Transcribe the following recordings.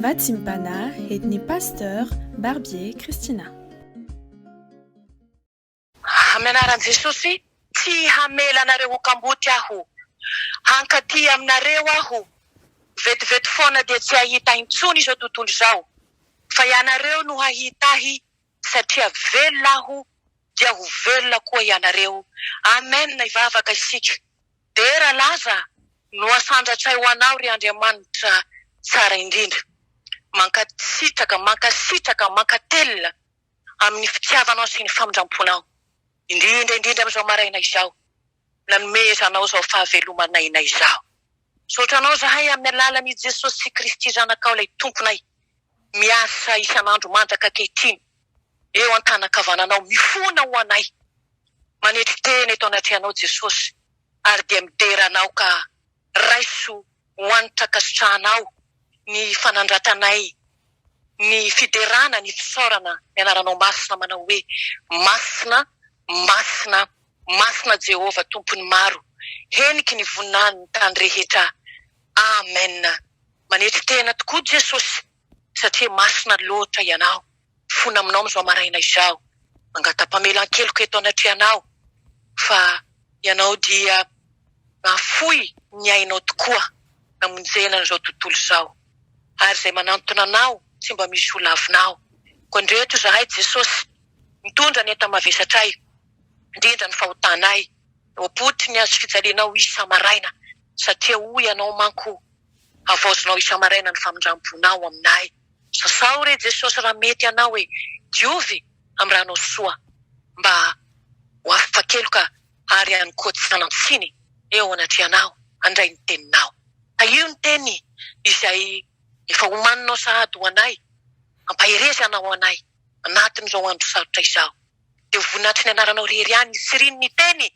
Vatsim-panahy entin'ny Pasteur Barbier Christina. Amin'ny anaran'i Jesosy, tsy hamela anareo ho kamboty aho. Hankaty aminareo aho. Vetivety foana dia tsy hahita intsony izao tontolo izao. Fa ianareo no hahita ahy, satria velona aho dia ho velona koa ianareo. Amen hivavaka isika. Dera laza no asandratray ho anao ry Andriamanitra tsara indrindra. Mankasitraka, mankasitraka, mankatelina amin'ny fitiavanao sy ny famindramponao. Indrindra indrindra amin'izao maraina izao nanomezanao izao fahaveloman'aina izao. Misaotra anao izahay amin'ny alalan'i Jesosy Kristy Zanakao ilay Tomponay miasa isan'andro mandraka ankehitriny eo an-tanan-kavananao mifona ho anay manetry tena eto anatrehanao Jesosy ary dia midera anao ka raiso ho hanitra ankasitrahanao ny fanandratanay ny fiderana ny fisaorana ny anaranao masina manao hoe masina masina masina Jehovah tompon'ny maro heniky ny voninahiny ny tany rehetra amen manetry tena tokoa Jesosy satria masina loatra ianao fona aminao amin'izao maraina izao mangata-pamelan-keloka eto anatrehanao fa ianao dia nahafoy ny ainao tokoa namonjena an'izao tontolo izao ary izay manantona anao tsy mba misy ho lavinao koa ndreto izahay Jesosy mitondra ny enta-mavesatray indrindra ny fahotanay eo am-potry ny hazo fijalianao isa-maraina satria hoy ianao manko havaozinao isa-maraina ny famindram-ponao aminay. Sasao re Jesosy raha mety anao e, diovy amin'ny ranao soa mba ho afa-keloka ary ihany koa tsy hanan-tsiny eo anatrehanao handray ny teninao. Tahio ny teny izay efa omaninao sahady ho anay, ampaherezanao anay anatin'izao andro sarotra izao. Dia ho voninahitry ny anaranao irery ihany hitsirian'ny teny,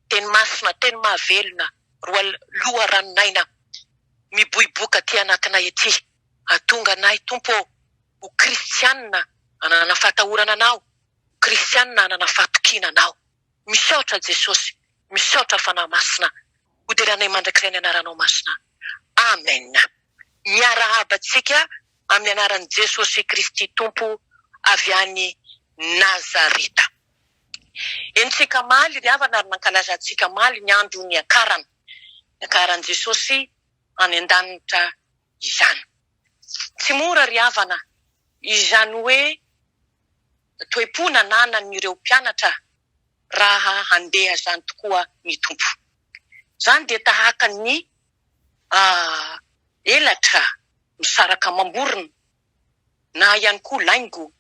teny masina, teny mahavelona, roa loharanon'aina miboiboika aty anatinay aty. Hahatonga anay, Tompo ô, ho kristianina hanana fahatahorana Anao, ho kristianina hanana fahatokiana Anao. Misaotra Jesosy, misaotra Fanahy Masina. Hoderanay mandrakizay ny Anaranao Masina. Amen. Miarahaba antsika amin'ny anaran'i Jesosy Kristy Tompo avy any Nazareta. Henontsika omaly ry havana ary nankalazantsika omaly ny andro niakarana, niakaran'i Jesosy any an-danitra izany. Tsy mora ry havana izany hoe toe-po nananan'ireo mpianatra raha handeha izany tokoa ny Tompo. Izany dia tahaka ny elatra misaraka amam-borona na ihany koa laingo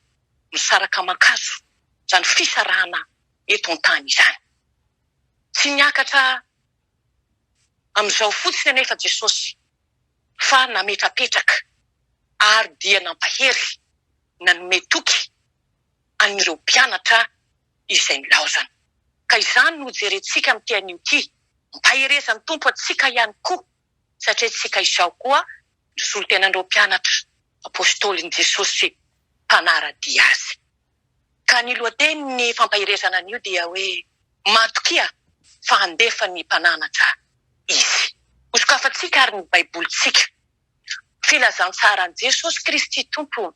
misaraka aman-kazo izany fisarahana eto an-tany izany. Tsy niakatra amin'izao fotsiny anefa Jesosy fa nametrapetraka ary dia nampahery, nanome toky an'ireo mpianatra izay nilaozana. Ka izany no hojerentsika amin'ity anio ity, ampaherezan'ny Tompo antsika ihany koa, satria tsika izao koa no solontenan'ireo mpianatra, apostolin'i Jesosy, mpanara-dia Azy. Ka ny lohatenin'ny fampaherezana anio dia hoe Matokia fa handefa ny mpananatra Izy. Hosokafantsika ary ny Baibolintsika. Filazantsaran'i Jesosy Kristy Tompo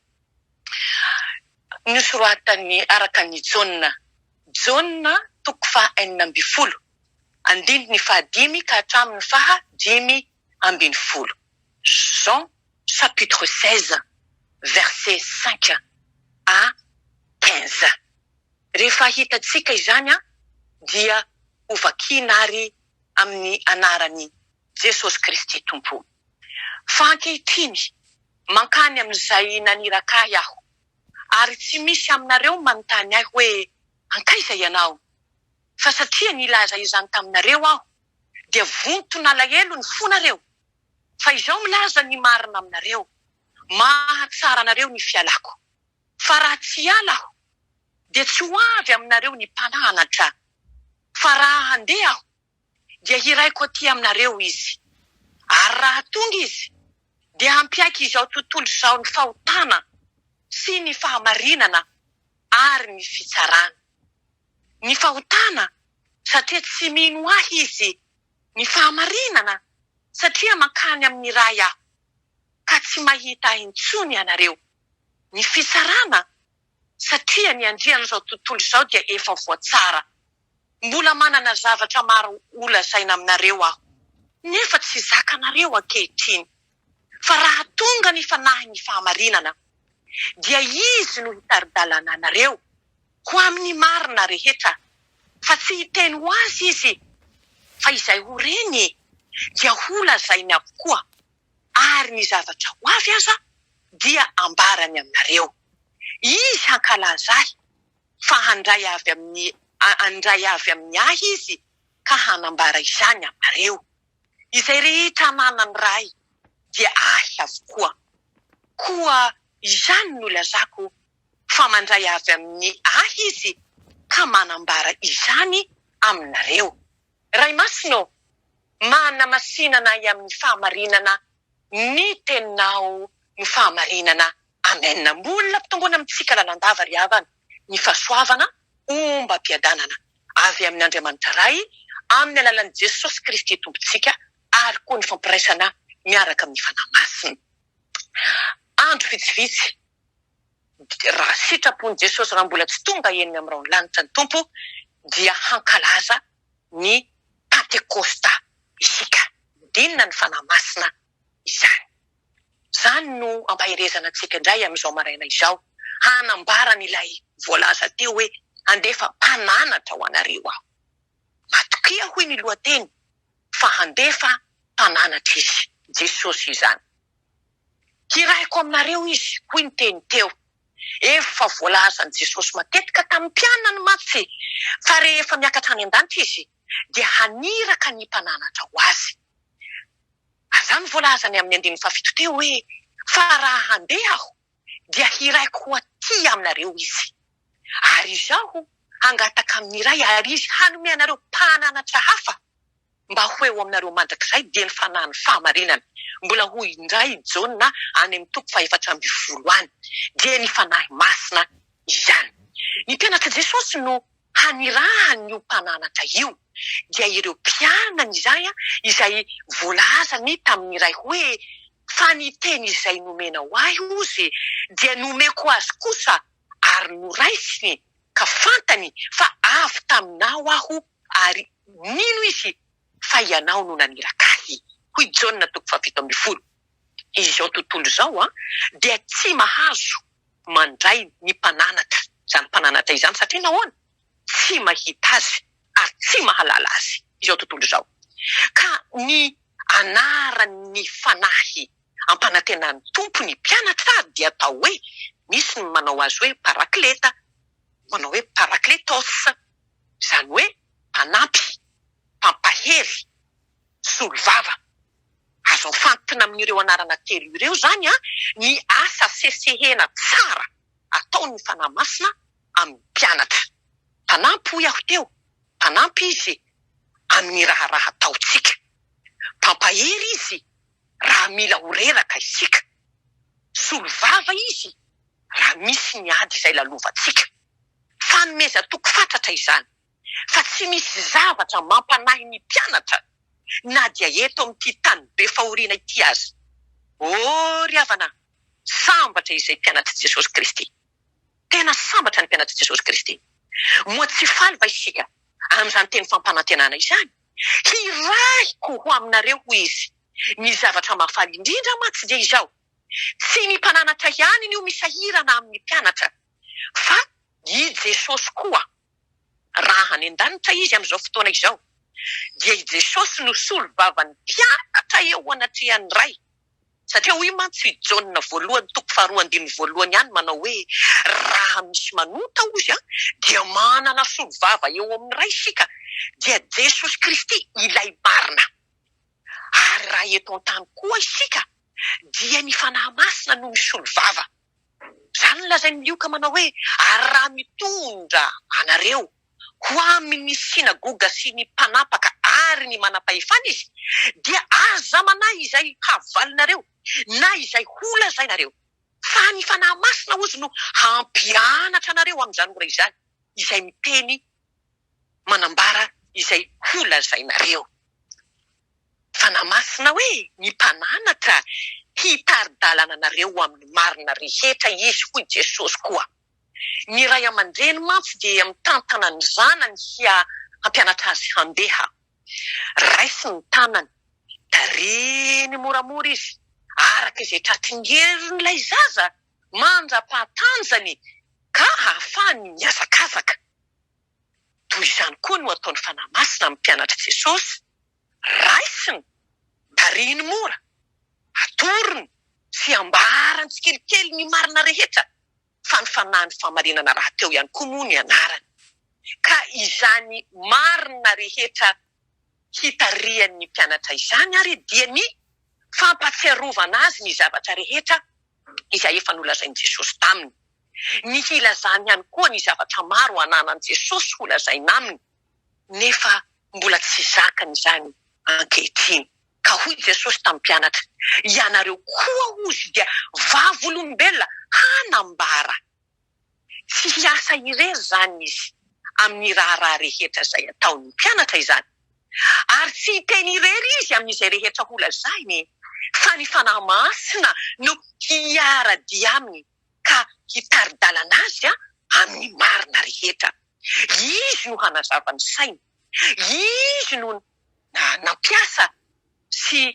nosoratany araka an'i Jaona. Jaona toko faha 16, andininy fahadimy ka hatramin'ny faha 15. Jean chapitre 16 verset 5 à 15. Rehefa hitantsika izany dia ho vakiana ary amin'ny anaran'i Jesosy Kristy Tompo. Fa ankehitriny mankany amin'izay naniraka ahy aho, ary tsy misy aminareo manontany ahy hoe, Hankaiza ianao? Fa satria nilaza izany taminareo aho, dia vonton'alahelo ny fonareo. Fa izao milaza ny marina aminareo, mahatsara anareo ny fialako. Fa raha tsy hiala aho, dia tsy ho avy aminareo ny mpananatra, fa raha handeha aho, dia hiraiko aty aminareo izy. Ary raha tonga izy, dia hampiaiky izao tontolo izao ny fahotana sy ny fahamarinana ary ny fitsarana. Ny fahotana, satria tsy mino ahy izy, ny fahamarinana, satria mankany amin'ny Ray aho, ka tsy. tsy mahita Ahy intsony ianareo. Ny fitsarana, satria ny andrian'izao tontolo izao dia efa voatsara. Mbola manana zavatra maro holazaina aminareo Aho, nefa tsy zakanareo ankehitriny. Fa raha tonga ny Fanahin'ny fahamarinana, dia Izy no hitari-dalana anareo ho amin'ny marina rehetra, fa tsy hiteny ho azy Izy, fa izay ho reny dia holazainy avokoa, ary ny zavatra ho avy aza dia ambarany aminareo. Izy hankalaza Ahy, fa handray avy amin'ny handray avy amin'ny Ahy Izy ka hanambara izany aminareo. Izay rehetra ananan'ny Ray dia Ahy avokoa. Koa izany no ilazako fa mandray avy amin'ny Ahy Izy ka manambara izany aminareo. Ray Masina ô, manamasina anay amin'ny fahamarinana ny Teninao no fahamarinana. Amen. Mbola ampitomboina amintsika lalandava ry havana ny fahasoavana ombam-piadanana avy amin' Andriamanitra Ray amin'ny alalan'i Jesosy Kristy Tompontsika ary koa ny fampiraisana miaraka amin'ny Fanahy Masina. Andro vitsivitsy raha sitrapon'i Jesosy raha mbola tsy tonga eny amin'ny rahon'ny lanitra ny Tompo dia hankalaza ny Pantekosta isika. Dinina ny Fanahy Masina izany. Izany no ampaherezana antsika indray amin'izao maraina izao, hanambarana ilay voalaza teo hoe handefa mpananatra ho anareo aho. Matokia hoy ny lohateny fa handefa mpananatra izy, Jesosy izany. Hirahiko aminareo izy hoy ny teny teo. Efa voalazan'i Jesosy matetika tamin'ny mpianany mantsy fa rehefa miakatra any an-danitra izy dia haniraka ny mpananatra ho azy. Ary izany no voalazany amin'ny andininy fahafito teo hoe, Fa raha handeha Aho, dia hiraiko ho aty aminareo Izy. Ary Izaho hangataka amin'ny Ray, ary Izy hanome anareo mpananatra hafa, mba ho eo aminareo mandrakizay, dia ny Fanahin'ny fahamarinana. Mbola hoy indray i Jaona any amin'ny toko faha-14 any, dia ny Fanahy Masina izany. Ny mpianatr'i Jesosy no hanirahany io mpananatra io, dia ireo mpianany izay izay voalazany tamin'ny iray hoe, Fa ny teny izay nomenao ahy, hozy, dia nomeko azy kosa, ary noraisiny, ka fantany fa avy taminao aho, ary nino izy fa ianao no naniraka ahy. Hoy Jaona toko faha-17. Izao tontolo izao dia tsy mahazo mandray ny mpananatra izany mpananatra izany satria nahoana? Tsy mahita azy ary tsy mahalala azy izao tontolo izao. Ka ny anaran'ny fanahy ampanantenan'ny Tompo ny mpianatra ary dia atao hoe, misy ny manao azy hoe parakleta, manao hoe parakletos, izany hoe mpanampy, mpampahery, solovava. Azo afantina amin'ireo anarana telo ireo izany ny asa sesehena tsara ataon'ny Fanahy Masina amin'ny mpianatra. Mpanampy hoy aho teo, mpanampy izy amin'ny raharaha ataontsika. Mpampahery izy raha mila ho reraka isika. Solovava izy raha misy ny ady izay lalovantsika. Fanomezan-toky fatratra izany fa tsy misy zavatra mampanahy ny mpianatra na dia eto amin'ity tany be fahoriana ity aza. Oh ry havana, sambatra izay mpianatr'i Jesosy Kristy. Tena sambatra ny mpianatr'i Jesosy Kristy. Moa tsy faly va isika amin'izany teny fampanantenana izany? Hirahiko ho aminareo, hoy Izy. Ny zavatra mahafaly indrindra mantsy dia izao, tsy ny mpananatra ihany no misahirana amin'ny mpianatra, fa i Jesosy koa. Raha any an-danitra izy amin'izao fotoana izao, dia i Jesosy no solovavan'ny mpianatra eo anatrehan'ny Ray. Satria hoy mantsy i Jaona voalohany toko faharoa andininy voalohany ihany manao hoe, Raha misy manota, hozy, dia manana solovava eo amin'ny Ray isika, dia Jesosy Kristy ilay marina. Ary raha eto an-tany koa isika, dia ny Fanahy Masina no misolo vava. Izany no lazain'i Lioka manao hoe, Ary raha mitondra anareo ho amin'ny synagoga sy ny mpanapaka ary ny manam-pahefana izy, dia aza manahy izay havalinareo na izay holazainareo, fa ny Fanahy Masina, hozy, no hampianatra anareo amin'izany ora izany, izay miteny manambara izay holazainareo. Fanahy Masina hoe ny mpananatra. Hitari-dalana anareo ho amin'ny marina rehetra Izy, hoy Jesosy koa. Ny ray aman-dreny mantsy dia mitantana ny zanany hia hampianatra azy handeha. Raisiny ny tanany, tarihiny moramora izy, araka izay tratry ny herin'ilay zaza mandra-pahatanjany ka hahafahany mihazakazaka. Toy izany koa no ataon'ny Fanahy Masina amin'ny mpianatr'i Jesosy, raisiny, tarihiny mora, atorony sy ambarany tsikelikely ny marina rehetra, fa ny Fanahin'ny fahamarinana rahateo ihany koa moa ny anarany. Ka izany marina rehetra hitarihan'ny mpianatra izany ary dia ny fampahatsiarovana azy ny zavatra rehetra izay efa nolazain'i Jesosy taminy. Ny hilazany ihany koa ny zavatra maro ananan'i Jesosy holazaina aminy, nefa mbola tsy zakany izany ankehitriny. Ka hoy Jesosy tamin'ny mpianatra, Ianareo koa, hozy, dia vavolombelona hanambara. Tsy hiasa irery izany izy amin'ny raharaha rehetra izay ataon'ny mpianatra izany, ary tsy hiteny irery izy amin'izay rehetra holazainy, fa ny Fanahy Masina no hiara-dia aminy ka hitari-dalana azy amin'ny marina rehetra. Izy no hanazava ny sainy. Izy no nampiasa sy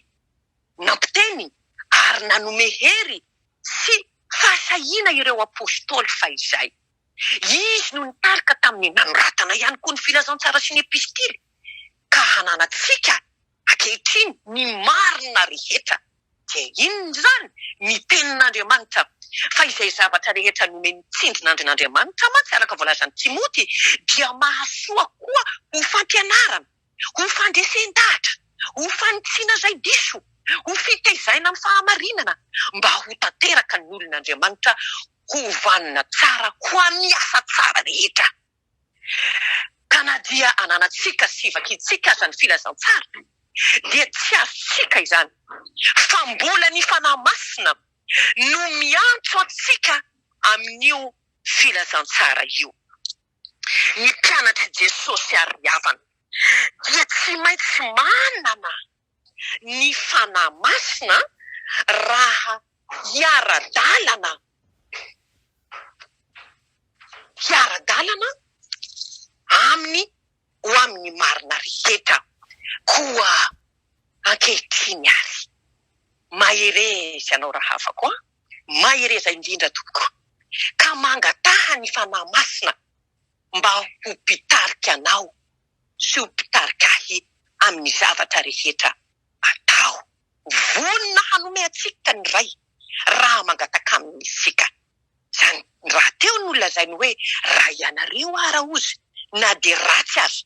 nampiteny ary nanome hery sy fahasahiana ireo apostoly fahizay. Izy no nitarika tamin'ny nanoratana ihany koa ny Filazantsara sy ny Epistily, ka hananantsika ankehitriny ny marina rehetra. Dia inona izany? Ny Tenin'Andriamanitra. Fa izay zavatra rehetra nomen'ny tsindrin'andrin'Andriamanitra mantsy, araka voalazan'i Timoty, dia mahasoa koa ho fampianarana, ho fandresen-dahatra, ho fanitsiana izay diso, ho fitezaina amin'ny fahamarinana, mba ho tanteraka ny olon'Andriamanitra, ho vanona tsara ho amin'ny asa tsara rehetra. Ka na dia ananantsika sy vakintsika aza ny filazantsara, dia tsy azontsika izany, fa mbola ny Fanahy Masina no miantso antsika amin'io filazantsara io. Ny mpianatr'i Jesosy ary ry havana dia tsy maintsy manana ny Fanahy Masina raha hiara-dalana hiara-dalana aminy ho amin'ny marina rehetra. Koa ankehitriny ary, mahereza ianao rahavako an, mahereza indrindra tompoko, ka mangataha ny Fanahy Masina mba ho mpitarika anao sy ho mpitarika ahy amin'ny zavatra rehetra atao. Vonona hanome antsika ny Ray raha mangataka Aminy isika. Izany rahateo no lazainy hoe raha ianareo ara hozy na dia ratsy aza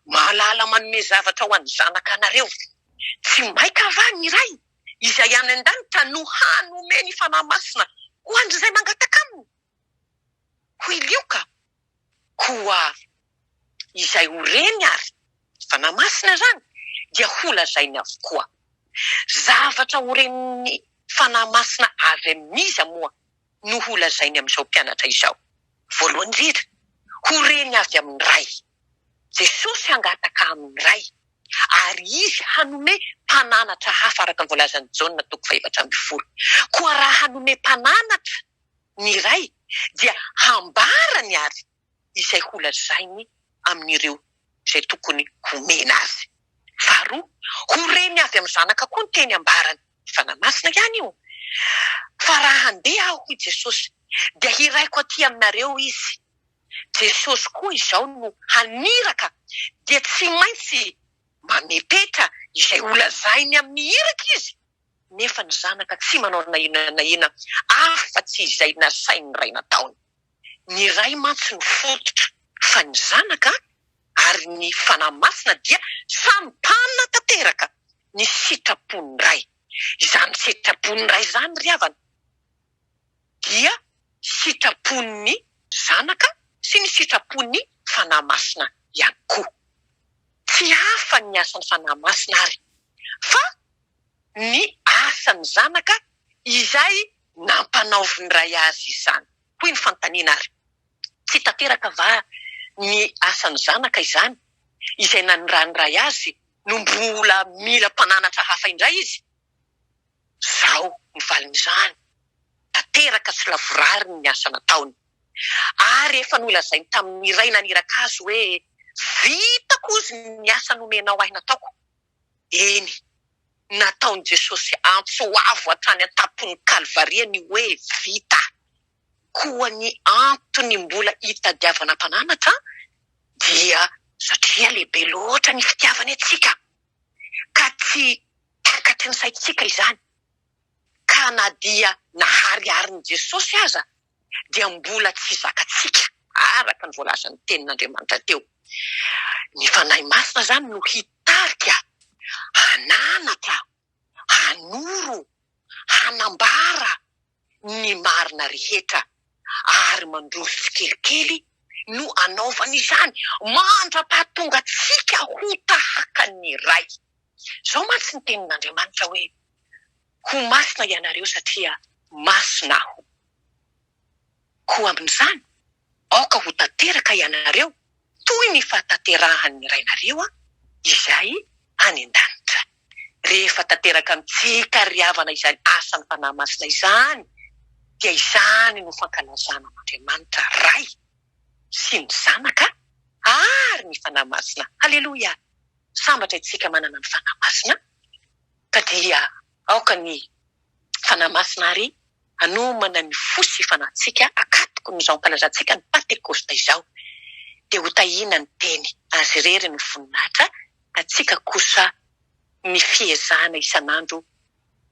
mahalala manome zavatra ho an'ny zanakanareo, tsy maika va ny Ray izay any an-danitra no hanome ny Fanahy Masina ho an'izay mangataka Aminy? Hoy Lioka, Koa izay ho reny ary, Fanahy Masina izany, dia holazainy avokoa. Zavatra ho ren'ny Fanahy Masina avy amin'iza moa no holazainy amin'izao mpianatra izao? Voalohany indrindra, ho reny avy amin'ny Ray. Jesosy hangataka amin'ny Ray, ary Izy hanome mpananatra hafa araka ny voalazan'i Jaona toko faha-14. Koa raha hanome mpananatra ny Ray dia hambarany ary izay holazainy amin'ireo izay tokony homena azy. Faharoa, ho reny avy amin'ny Zanaka koa ny teny ambarany. Fanahy Masina ihany io. Fa raha handeha Aho, hoy Jesosy, dia hiraiko aty aminareo Izy. Jesosy koa izao no haniraka dia tsy maintsy mamepetra izay holazainy amin'ny iraka Izy. Nefa ny Zanaka tsy manao na inona na inona afa-tsy izay nasain'ny Ray nataony. Ny Ray mantsy no fototra, fa ny Zanaka ary ny Fanahy Masina dia samy mpanatanteraka ny sitrapon'ny Ray. Izany sitrapon'ny Ray izany ry havana dia sitrapon'ny Zanaka sy ny sitrapon'ny Fanahy Masina ihany koa. Tsy hafa ny asan'ny Fanahy Masina ary fa ny asan'ny Zanaka izay nampanaovin'ny Ray azy izany. Hoy ny fanontaniana ary, tsy tanteraka va ny asan'ny Zanaka izany izay nanirahan'ny Ray azy no mbola mila mpananatra hafa indray izy? Izao Ny valin'izany, tanteraka sy lavorary ny asa nataony. Ary efa nolazainy tamin'ny Ray naniraka azy hoe, Vitako hozy ny asa nomenao ahy nataoko. Eny, nataon'i Jesosy antso avo hatrany an-tampon'ny Kalvaria ny hoe vita. Koa ny antony mbola itadiavana mpananatra dia satria lehibe loatra ny fitiavany antsika, ka tsy takatry ny saintsika izany. Ka na dia nahariharin'i Jesosy aza dia mbola tsy zakantsika, araka ny voalazan'ny Tenin'Andriamanitra teo. Ny Fanahy Masina izany no hitarika, hananatra, hanoro, hanambara ny marina rehetra, ary mandroso tsikelikely no anaovany izany, mandra-pahatonga antsika ho tahaka ny Ray. Izao mantsy ny Tenin'Andriamanitra hoe, Ho masina ianareo satria masina Aho. Koa amin'izany, aoka ho tanteraka ianareo toy ny fahatanterahan'ny Rainareo izay any an-danitra. Rehefa tanteraka amintsika ry havana izany asan'ny Fanahy Masina izany, dia izany no fankalazana an'Andriamanitra Ray sy ny Zanaka ary ny Fanahy Masina. Haleloia! Sambatra isika manana ny Fanahy Masina, ka dia aoka ny Fanahy Masina àry hanomana ny fo sy fanahintsika akatoko ny izao ankalazantsika ny Pantekosta izao, dia ho tahiana ny Teny, Azy irery no voninahitra, antsika kosa ny fiezahana isan'andro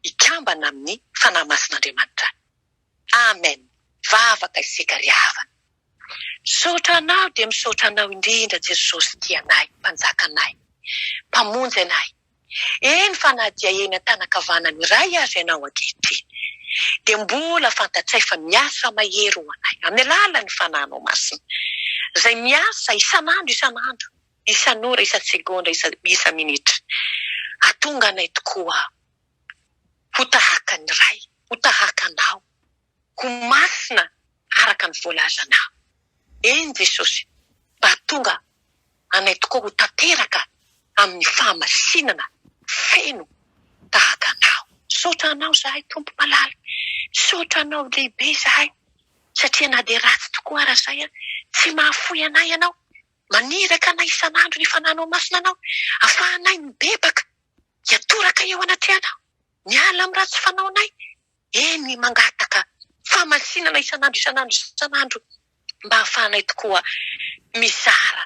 hikambana amin'ny Fanahy Masin'Andriamanitra. Amen! Vavaka isika ry havana. Misaotra Anao dia misaotra Anao indrindra Jesosy tia anay, Mpanjaka anay, Mpamonjy anay. Eny fa na dia eny an-tanan-kavanan'ny Ray aza Ianao ankehitriny, dia mbola fantatray fa miasa mahery ho anay amin'ny alalan'ny Fanahinao Masina, izay miasa isan'andro isan'andro, isan'ora, isan-tsegondra, isa-minitra. Hahatonga anay tokoa ho tahaka ny Ray, ho tahaka Anao, ho masina araka ny voalazanao. Eny Jesosy, mba hahatonga anay tokoa ho tanteraka amin'ny fahamasinana feno tahaka Anao. Misaotra Anao izahay Tompo malala, misaotra Anao lehibe izahay satria na dia ratsy tokoa ara izahay, tsy mahafoy anay Ianao, maniraka anay isan'andro ny Fanahinao Masina Anao, afahanay mibebaka, hiatoraka eo anatrehanao, miala amin'ny ratsy fanaonay, Eny, mangataka fahamasinana isan'andro isan'andro isan'andro mba hahafahanay tokoa mizara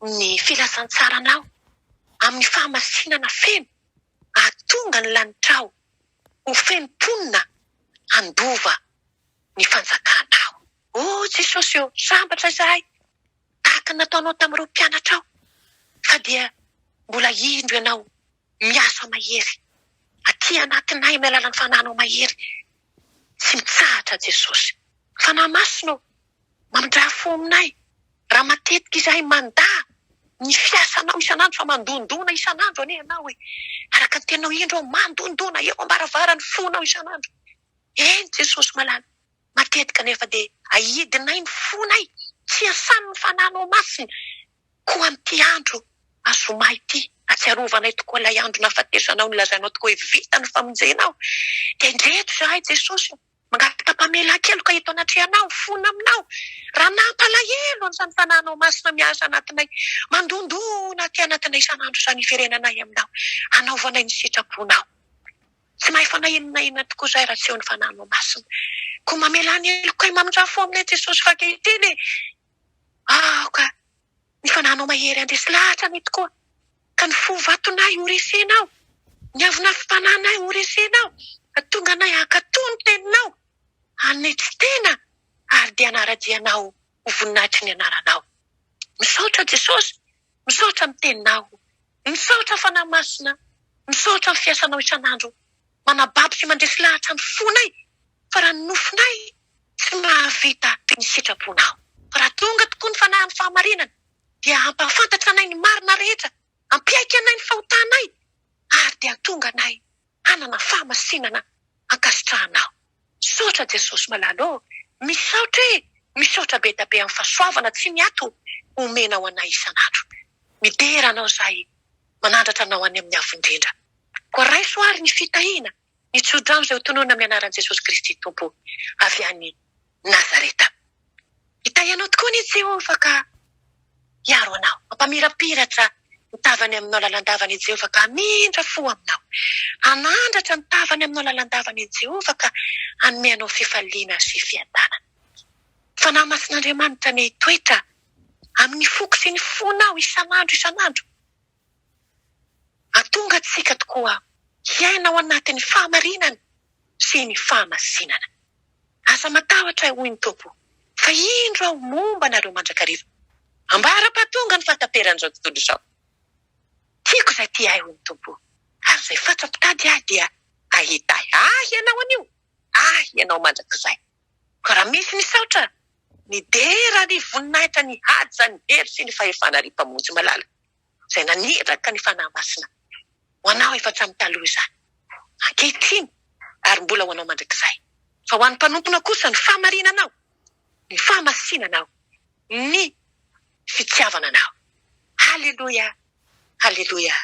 ny filazantsaranao amin'ny fahamasinana feno hahatonga ny lanitrao ho feno mponina handova ny fanjakanao. O Jesosy ô, sambatra izahay tahaka ny nataonao tamin'ireo mpianatrao fa dia mbola indro Ianao miasa mahery aty anatinay amin'ny alalan'ny Fanahinao mahery tsy mitsahatra Jesosy. Fanahy Masina ô, mamindrà fo aminay raha matetika izahay mandà ny fiasanao isan'andro fa mandondona isan'andro anie Ianao e. Araka ny teninao indro aho mandondona eo am-baravaran'ny fonao isan'andro. Eny Jesosy malala, matetika anefa dia ahidinay ny fonay tsy asan'ny Fanahinao Masina Koa amin'ity andro zoma ity, ahatsiarovanay tokoa ilay andro nahafatesanao, nilazainao tokoa hoe vita ny famonjenao. Dia indreto izahay Jesosy, mangataka-pamelan-keloka eto anatrehanao, mifona aminao, raha nampalahelo an'izany Fanahinao Masina miasa anatinay, mandondona aty anatinay isan'andro izany hiverenanay aminao, hanaovanay ny sitraponao. Tsy mahay fanahy inona inona tokoa izahay raha tsy eo ny Fanahinao Masina. Koa mamelà ny helokay, mamindrà fo aminay Jesosy fa ankehitriny e! Aoka ny fanahinao mahery handresy lahatra anay tokoa, ka ny fo vatonay ho resenao, ny avonavom-panahinay ho resenao, hahatonga anay hankatò ny teninao, hanetry tena ary dia hanara-dia anao ho voninahitry ny anaranao. Misaotra Jesosy, misaotra amin'ny teninao, misaotra Fanahy Masina, misaotra amin'ny fiasanao isan'andro manababo sy mandresy lahatra ny fonay, fa raha ny nofonay tsy mahavita ny sitraponao. Fa raha tonga tokoa ny Fanahin'ny fahamarinana, dia hampahafantatra anay ny marina rehetra, hampiaiky anay ny fahotanay, ary dia hahatonga anay hanana fahamasinana ankasitrahanao. Misaotra Jesosy malala ô! Misaotra e! Misaotra be da be amin'ny fahasoavana tsy miato omenao anay isan'andro. Midera Anao izahay, manandratra Anao any amin'ny Avo Indrindra. Koa raiso àry ny fitahiana. Ny tsodrano izay ho tononina amin'ny anaran'i Jesosy Kristy Tompo avy any Nazareta. Hitahy anao tokoa anie Jehovah ka hiaro anao. Hampamirapiratra ny tavany aminao lalandava anie Jehovah ka hamindra fo aminao. Hanandratra ny tavany aminao lalandava anie Jehovah ka hanome anao fifaliana sy fiadanana. Fanahy Masin'Andriamanitra anie hitoetra amin'ny foko sy ny fonao isan'andro isan'andro. Hahatonga antsika tokoa hiaina ao anatin'ny fahamarinana sy ny fahamasinana. Aza matahotra ahy, hoy ny Tompo, fa indro aho momba anareo mandrakariva, ambara-pahatonga ny fahataperan'izao tontolo izao. Tiako izay tia ahy, hoy ny Tompo, ary izay fatra-pitady ahy dia hahita ahy. Ahy ianao anio, ahy ianao mandrakizay. Koa raha misy misaotra, ny dera, ny voninahitra, ny haja, ny hery sy ny fahefana, ry Mpamonjy malala, izay naniraka ny Fanahy Masina ho anao efa hatramin'ny taloha izany, ankehitriny ary mbola ho anao mandrakizay, fa ho an'ny mpanomponao kosa ny fahamarinanao, ny fahamasinanao, ny fitiavana anao. Haleloia! Haleloia!